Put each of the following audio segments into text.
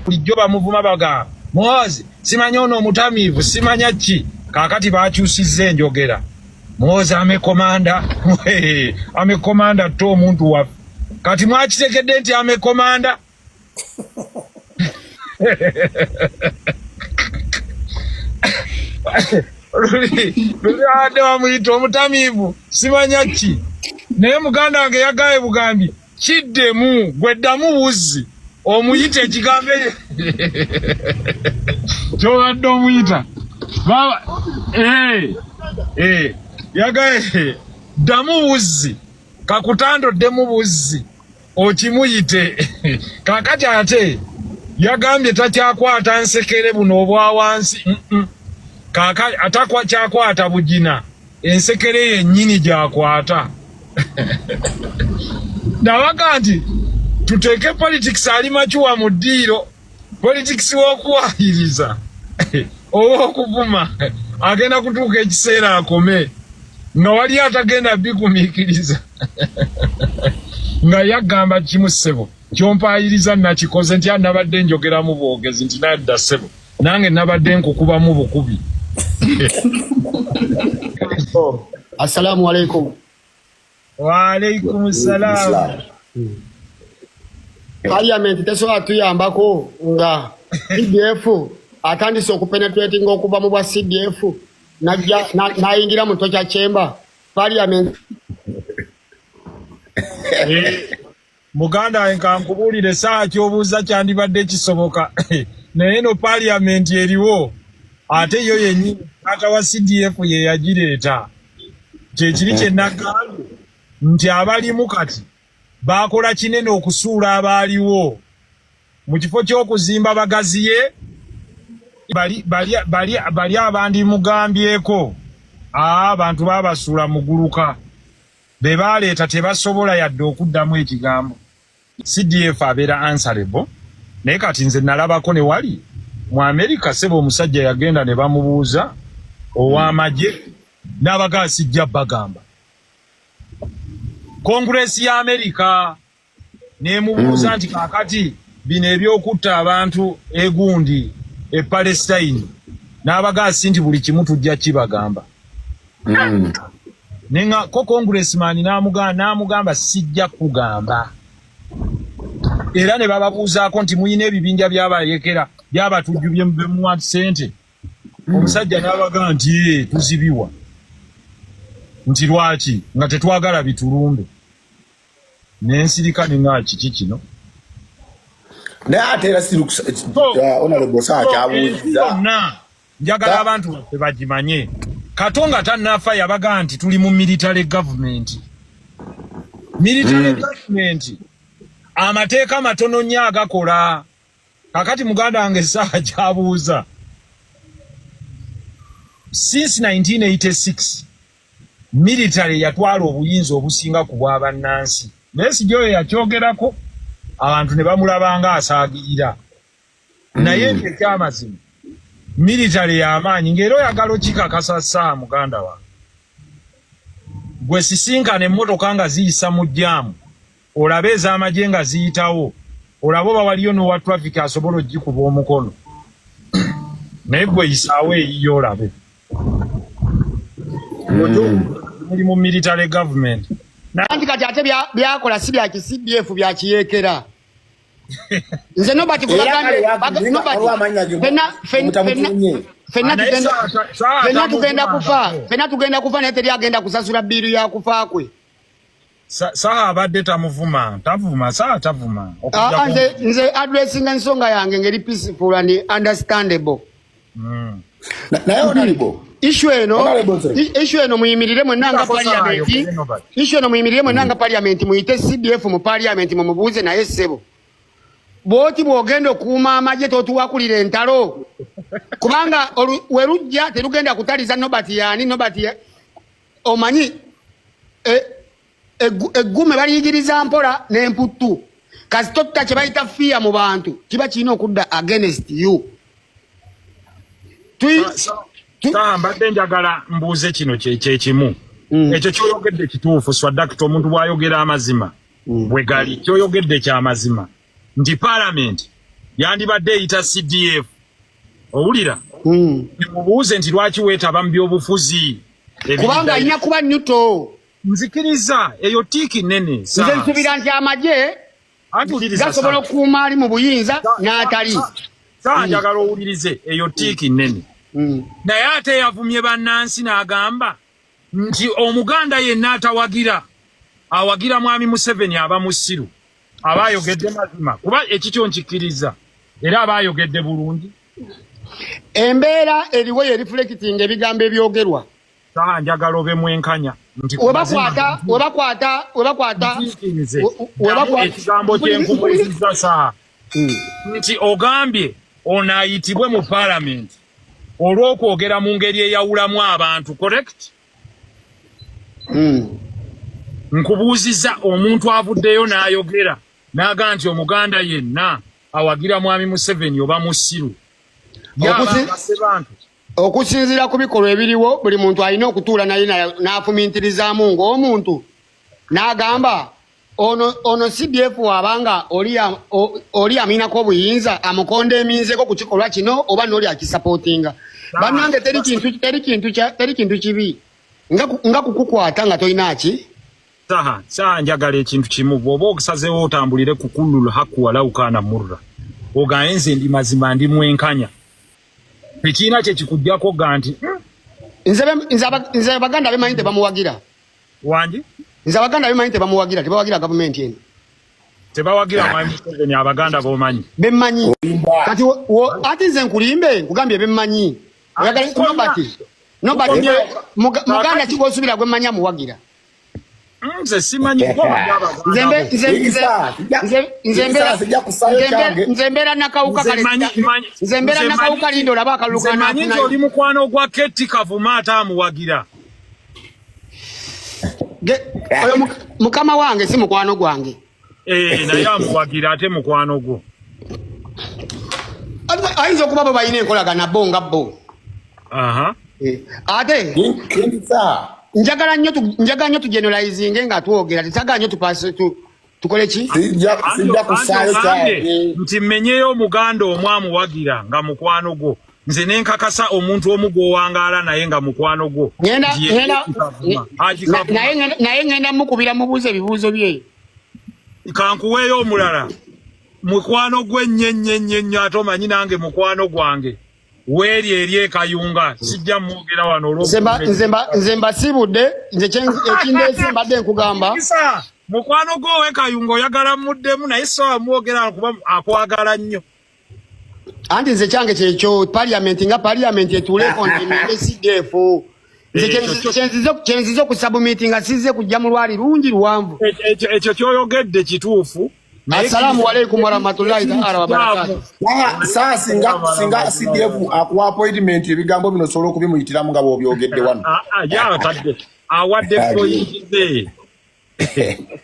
Bulijjo bamuvuma, bagamba Muhoozi simanya ono omutamiivu simanya ki. Kaakati bakyusizza enjogera, Muhoozi army commander, army commander tte omuntu waffe. Kati mwakitegedde nti army commander. Luli abadde bamuyita omutamiivu simanya ki, naye muganda wange yagaye bugambi kiddemu gwe ddamu buzzi omuyita ekigambo ekyo kyobadde omuyita baba yagaye ddamu buzzi kakutanda oddemu buzzi okimuyite. Kakati ate yagambye takyakwata nsekere buno obwa wansi, Kakati atakyakwata bugina, ensekere yennyini gyakwata. Nabaga nti tuteeke politics ali macuwa mu ddiiro, politics w'okuwayiriza oba okuvuma agenda kutuuka ekiseera akome nga wali atagenda bigumiikiriza nga yagamba kimu, ssebo kyompaayiriza nakikoze nti nabadde njogeramu bwogezi nti nadda ssebo nange nabadde nkukubamu bukubi. Assalamu alaikum. Wa alaikum salam. Parliament tesobola tuyambako nga CDF atandise okupenetratinga okuva mu bwa CDF najja nayingira mu torture chamber Parliament. Muganda wange kankubuulire, saawa ky'obuuza kyandibadde kisoboka, naye no parliament eriwo ate yo yennyini taata wa CDF ye yagireeta. Kyekiri kye nagambye nti abalimu kati baakola kinene okusuula abaaliwo mu kifo ky'okuzimba bagaziye bali abandi mugambyeko abantu baabasuula muguluka be baleeta tebasobola yadde okuddamu ekigambo. CDF abeera answerable, naye kati nze nalabako ne wali mu Amerika sebo omusajja yagenda ne bamubuuza ow'amagye n'abagaa sijja bagamba. Congress ya Amerika nemubuuza nti kaakati bino ebyokutta abantu egundi e Palestine, n'abagaa si nti buli kimu tujja kibagamba. Nenga ko congressman n'amugamba sijja kugamba, era ne bababuuzaako nti muyina ebibinja byabayekera byabatujju byemuwa ssente. Omusajja n'abagaa nti tuzibiwa nti lwaki nga tetwagala bitulumbe. Nensirika nenga kiki kino. Naye ate era honorable saa kyabuuziza yonna njagala abantu baffe bagimanye. Katonga tannafa yabaga nti tuli mu military government. Military government amateeka matono nnyo agakola. Kakati muganda wange essaawa kyabuuza, since 1986 military yatwala obuyinza obusinga ku bwabannansi, naye sijoyo yakyogerako abantu ne bamulabanga asaagirira. Naye nti ekyamazima military y'amaanyi ng'era oyagala okikakasa saa muganda wange gwe sisinkana emmotoka nga ziyisa mu jjaamu, olabe ez'amagye nga ziyitawo, olabe oba waliyo n'owa traffic asobola ogikuba omukono, naye gwe yisaawo eyiyo olabe muli mu military government. Anti kati ate byakola si bya CDF, bya kiyeekera. Nze Nobert fenna tugenda kufa, fenna tugenda kufa, naye teri agenda kusasula bill ya kufa kwe. Saha abadde tamuvuma, tavuma, saha tavuma. Nze addressinga ensonga yange ngeri peaceful and understandable. Naye honorable Issue eno muyimirire mwenna nga parliament, issue eno muyimirire mwenna nga parliament, muyite CDF mu parliament mumubuuze. Naye ssebo bwoti bw'ogenda okuuma amagye totuwakulira entalo, kubanga werujja terugenda kutaliza Nobert yani Nobert omanyi eggume baliyigiriza mpola n'emputtu. Kasita kye bayita fear mu bantu kiba kirina okudda against you. Mbadde njagala mbuuze kino kyekimu. Ekyo kyoyogedde kituufu swadakita, omuntu bw'ayogera amazima bwe gali. Kyoyogedde kyamazima nti parliament Yandibadde eyita CDF, owulira? Mubuuze nti lwaki weetaba mu byobufuzi. Kubanga alina kuba neutral. Nzikiriza, eyo tick nene. Nze nsuubira nti amagye gasobola okukuuma ali mu buyinza n'atali. Saa, njagala owulirize, eyo tick nene. Naye ate yavumye bannansi n'agamba nti Omuganda yenna atawagira awagira Mwami Museveni aba musiru. Aba ayogedde mazima, kuba ekikyo nkikkiriza, era aba ayogedde bulungi. Embeera eriwo ye reflecting ebigambo ebyogerwa. Saa, njagala obe mwenkanya nti webakwata webakwata webakwata. Ekigambo kyenkubuuziza, saa, nti ogambye ono ayitibwe mu paalamenti olw'okwogera mu ngeri eyawulamu abantu, correct? Nkubuuziza, omuntu avuddeyo n'ayogera n'agaa nti Omuganda yenna awagira Mwami Museveni oba musiru. Bantu. Okusinziira ku bikolwa ebiriwo, buli muntu alina okutuula naye n'afumintirizaamu ng'omuntu n'agamba ono CDF wabanga oli aminako obuyinza amukondeminzeko ku kikolwa kino oba n'oli akisapootinga. Bannange, teri kintu kibi nga kukukwata nga tolina ki. Saha, saa, njagala ekintu kimu. Bw'oba osazeewo otambulire ku kullul haku walau kaana murra, ogambe nze ndi mazima, ndi mwenkanya, tekiina kye kikugjako ga nti Nze Abaganda bemanyi tebamuwagira. Wangi? Nze Abaganda bemanyi tebamuwagira, tebawagira gavumenti eno. Tebawagira Mwami Museveni Abaganda bomanyi? Bemmanyi. Kati ati nze nkulimbe nkugambye bemmanyi? Oyagala Nobert, Nobert, Muganda kigosubira gwe mmanyi amuwagira? Nze simanyi. Nze mbeera Nakawuka kale, nze mbeera Nakawuka, linda olaba akalulu. Manyi nti oli mukwano gwa Keti Kavuma ate amuwagira. Oyo mukama wange, si mukwano gwange. Eh, naye amuwagira ate mukwano gwo. Ayinza okuba bo balina enkolagana bo nga bo. Ate njagala nnyo njagala nnyo tugeneralizinge nga twogera, tetagala nnyo tupase tukole ki. Sijja kusaayo kyange. Nti mmenyeyo Omuganda omu amuwagira nga mukwano gwo, nze nenkakasa omuntu omu gw'owangaala naye nga mukwano gwo. Naye ngenda mukubira mubuuza ebibuuzo bye. Kankuweeyo omulala mukwano gwe nnyo ennyo ennyo ennyo, ate omanyi nange mukwano gwange weeri eri ekayunga, sijja mwogera wano. Nze mbasiibudde, nze ekindeese mbadde nkugamba. Mukwano gwo owekayunga oyagala muddemu, naye sowa mwogera kuba akwagala nnyo. Anti nze kyange kyekyo, parliament nga parliament etuuleko nti CDF. Nze kyenzize okusubmitinga, size kujja mu lwali lungi luwanvu. Ekyo kyoyogedde kituufu. Assalamu alaikum warahmatullahi taala wabarakatu. Saa, singa CDF akuwa appointment, ebigambo bino osobola okubimuyitiramu nga bw'obyogedde wano? Yatadde awadde point ze,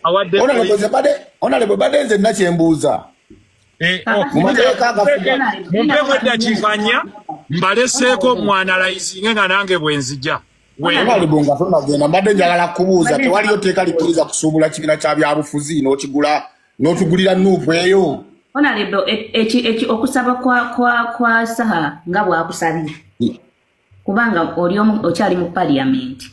awadde. Honorable, badde nze nna kyembuuza. Oh, Mu mateeka agafuga mumpeemu eddakiika 4 mbaleseeko mwanalayizinge nga nange bwe nzija. Honorable, nga tonagenda, mbadde njagala kubuuza, tewaliyo tteeka likkiriza kusuubula kibiina kya byabufuzi n'okigula n'otugulira NUP eyo? Honorable, eki okusaba kwa Saha nga bwakusabye, kubanga oli okyali mu parliament,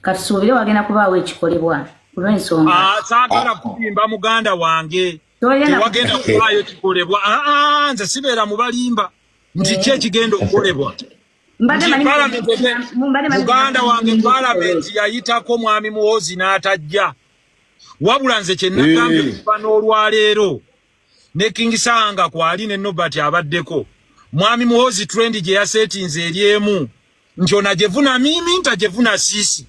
katusuubire wagenda kubaawo ekikolebwa olw'ensonga. Ah, saagala kulimba muganda wange. Tewagenda kubaayo kikolebwa. Ah, ah, nze sibeera mu balimba nti ki ekigenda okukolebwa. Muganda wange, palamenti yayitako Mwami Muhozi n'atajja. Wabula nze kye nagambye kuva n'olwaleero ne King Sanga kwali ne Nobert abaddeko, Mwami Muhozi trend gye yasetinze eri emu nti ona jevuna mimi ntajevuna sisi.